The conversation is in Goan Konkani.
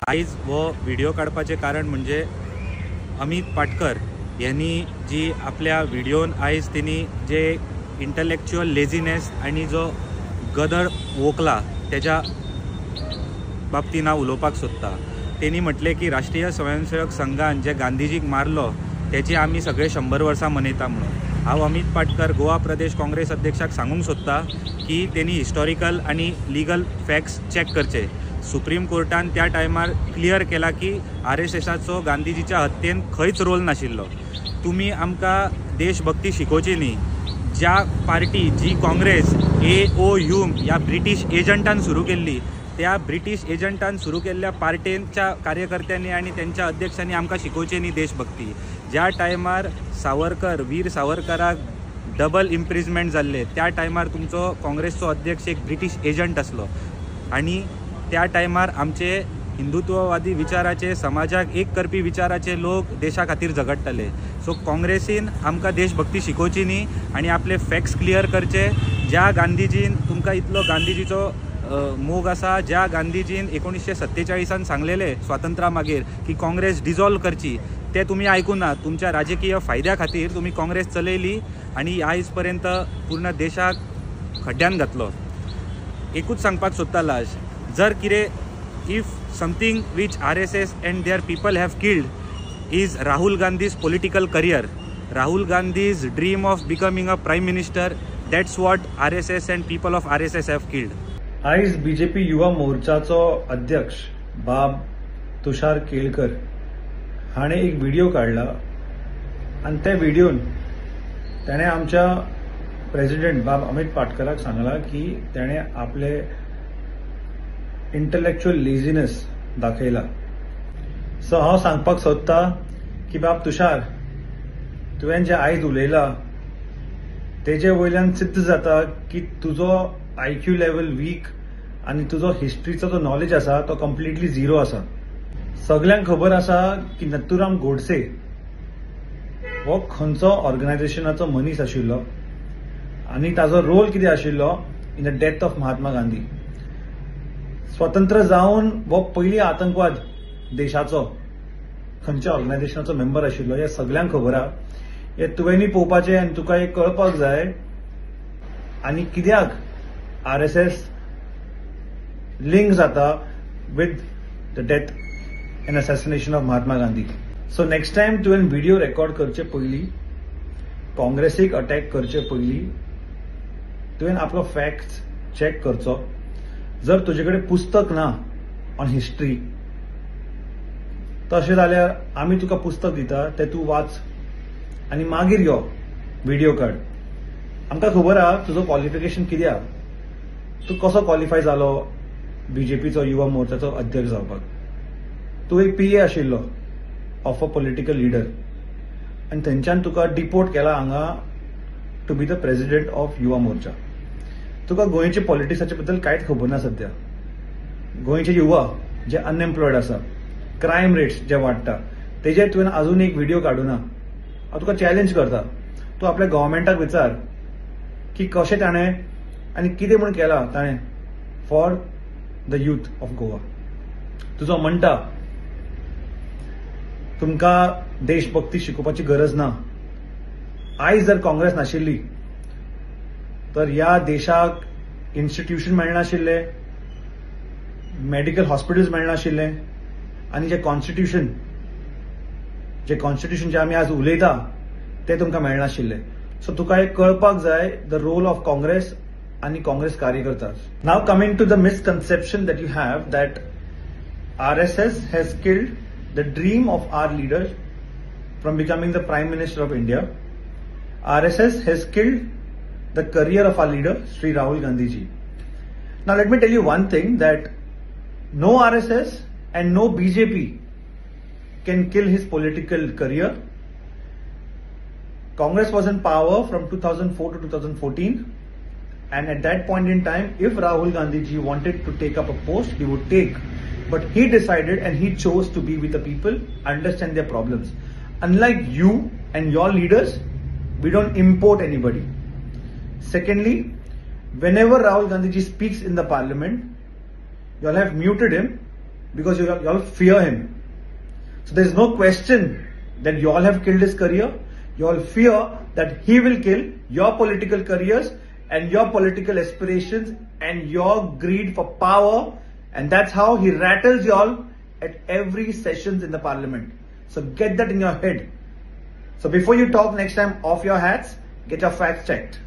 आयज हो व्हिडिओ काडपाचें कारण म्हणजे अमित पाटकर यांनी जी आपल्या व्हिडिओन आयज तेणी जे इंटलेक्च्युअल लेझिनेस आनी जो गदळ वोकला तेज्या बाबतीन हांव उलोवपाक सोदता. तेणी म्हटलें की राष्ट्रीय स्वयंसेवक संघान जे गांधीजीक मारलो तेची आमी सगळे 100 वर्सां मनयता म्हणून. हांव अमित पाटकर गोवा प्रदेश काँग्रेस अध्यक्षाक सांगूंक सोदता की तेणी हिस्टॉरिकल आनी लिगल फॅक्ट्स चॅक करचे. सुप्रीम कोर्टान त्या टायमार क्लियर केला की आरएसएसाचो गांधीजीच्या हत्येन खंयच रोल नाशिल्लो. तुमी आमकां देशभक्ती शिकोवची न्ही. ज्या पार्टी जी काँग्रेस ए.ओ. ह्यूम ह्या ब्रिटीश एजंटान सुरू केल्ली त्या ब्रिटीश एजंटान सुरू केल्ल्या पार्टेच्या कार्यकर्त्यांनी आनी त्यांच्या अध्यक्षांनी आमकां शिकोवची न्ही देशभक्ती. ज्या टायमार सावरकर वीर सावरकराक डबल इम्प्रिजमेंट जाल्ले त्या टायमार तुमचो काँग्रेसचो अध्यक्ष एक ब्रिटीश एजंट आसलो आनी त्या टायमार आमचे हिंदुत्ववादी विचाराचे समाजाक एक करपी विचाराचे लोक देशा खातीर झगडटाले. सो काँग्रेसीन आमकां देशभक्ती शिकोवची न्ही आनी आपले फॅक्ट्स क्लियर करचे. ज्या गांधीजीन तुमकां इतलो गांधीजीचो मोग आसा, ज्या गांधीजीन 1947 सांगलेले स्वातंत्र्या मागीर की काँग्रेस डिजॉल्व करची, ते तुमी आयकूं ना. तुमच्या राजकीय फायद्या खातीर तुमी काँग्रेस चलयली आनी आयज पर्यंत पूर्ण देशाक खड्ड्यान घातलो. एकूच सांगपाक सोदता लास्ट, जर कितें if something which RSS and their people have killed is Rahul Gandhi's political career, Rahul Gandhi's dream of becoming a prime minister, that's what RSS and people of RSS have killed. आयज बीजेपी युवा मोर्चाचो अध्यक्ष बाब तुषार केळकर हाणें एक व्हिडिओ काडला आनी त्या व्हिडिओन ताणें आमच्या प्रेसिडेंट बाब अमित पाटकराक सांगला की ताणें आपले इंटलेक्च्युअल लेझिनेस दाखयला. सो हांव सांगपाक सोदता की बाब तुषार, तुवें जें आयज उलयला तेजे वयल्यान सिद्ध जाता की तुजो IQ level weak आनी तुजो हिस्ट्रीचो जो नॉलेज आसा तो कंप्लिटली झिरो आसा. सगल्यांक खबर आसा की नथुराम गोडसे हो खंयचो ऑर्गनायझेशनाचो मनीस आशिल्लो आनी ताजो रोल कितें आशिल्लो in the death of Mahatma Gandhi. स्वतंत्र जावन हो पयली आतंकवाद देशाचो खंयच्या ऑर्गनायझेशनाचो मेंबर आशिल्लो हें सगल्यांक खबर आसा. हें तुवेंनी पळोवपाचें आनी तुका हें कळपाक जाय आनी कित्याक RSS link जाता with the death and assassination of Mahatma Gandhi. So next time तुवें व्हिडिओ रेकॉर्ड करचे पयलीं, काँग्रेसीक अटॅक करचे पयलीं तुवें आपलो फॅक्ट्स चॅक करचो. जर तुजे कडेन पुस्तक ना ऑन हिस्ट्री तशें जाल्यार आमी तुका पुस्तक दिता तें तूं वाच आनी मागीर यो व्हिडिओ काड. आमकां खबर आहा तुजो क्वॉलिफिकेशन कितें आहा, तूं कसो क्वॉलिफाय जालो बीजेपीचो युवा मोर्चाचो अध्यक्ष जावपाक. तूं एक पीए आशिल्लो ऑफ अ पॉलिटिकल लिडर आनी थंयच्यान तुका डिपोर्ट केला हांगा to be the president of Yuva Morcha. तुका गोंयचे पॉलिटिक्साचे बद्दल कांयच खबर ना. सद्या गोंयचे युवा जे अनएम्प्लॉयड आसा, क्रायम रेट्स जे वाडटा तेजेर तुवें अजून एक व्हिडिओ काडूना. हांव तुका चॅलेंज करता, तूं आपल्या गव्हर्मेंटाक विचार की कशें ताणें आनी कितें म्हूण केलां ताणें for the youth of Goa. तुजो म्हणटा तुमकां देशभक्ती शिकोवपाची गरज ना. आयज जर काँग्रेस नाशिल्ली तर ह्या देशाक इन्स्टिट्यूशन मेळनाशिल्लें, मेडिकल हॉस्पिटल्स मेळनाशिल्लें आनी जें कॉन्स्टिट्यूशन जें आमी आज उलयता तें तुमकां मेळनाशिल्लें. सो तुका एक कळपाक जाय the role of Congress आनी काँग्रेस कार्यकर्ता. Now coming to the misconception that you have that RSS has killed the dream of our leader from becoming the prime minister of India. RSS has killed the career of our leader Shri Rahul Gandhi ji. Now let me tell you one thing, that no RSS and no BJP can kill his political career. Congress was in power from 2004 to 2014, and at that point in time, if Rahul Gandhi ji wanted to take up a post, he would take. But he decided and he chose to be with the people, understand their problems. Unlike you and your leaders, we don't import anybody. Secondly, whenever Rahul Gandhi ji speaks in the parliament, you all have muted him Because you all fear him. So there is no question that you all have killed his career. You all fear that he will kill your political careers and your political aspirations and your greed for power. And that's how he rattles you all at every sessions in the parliament. So get that in your head. So before you talk next time off your hats, get your facts checked.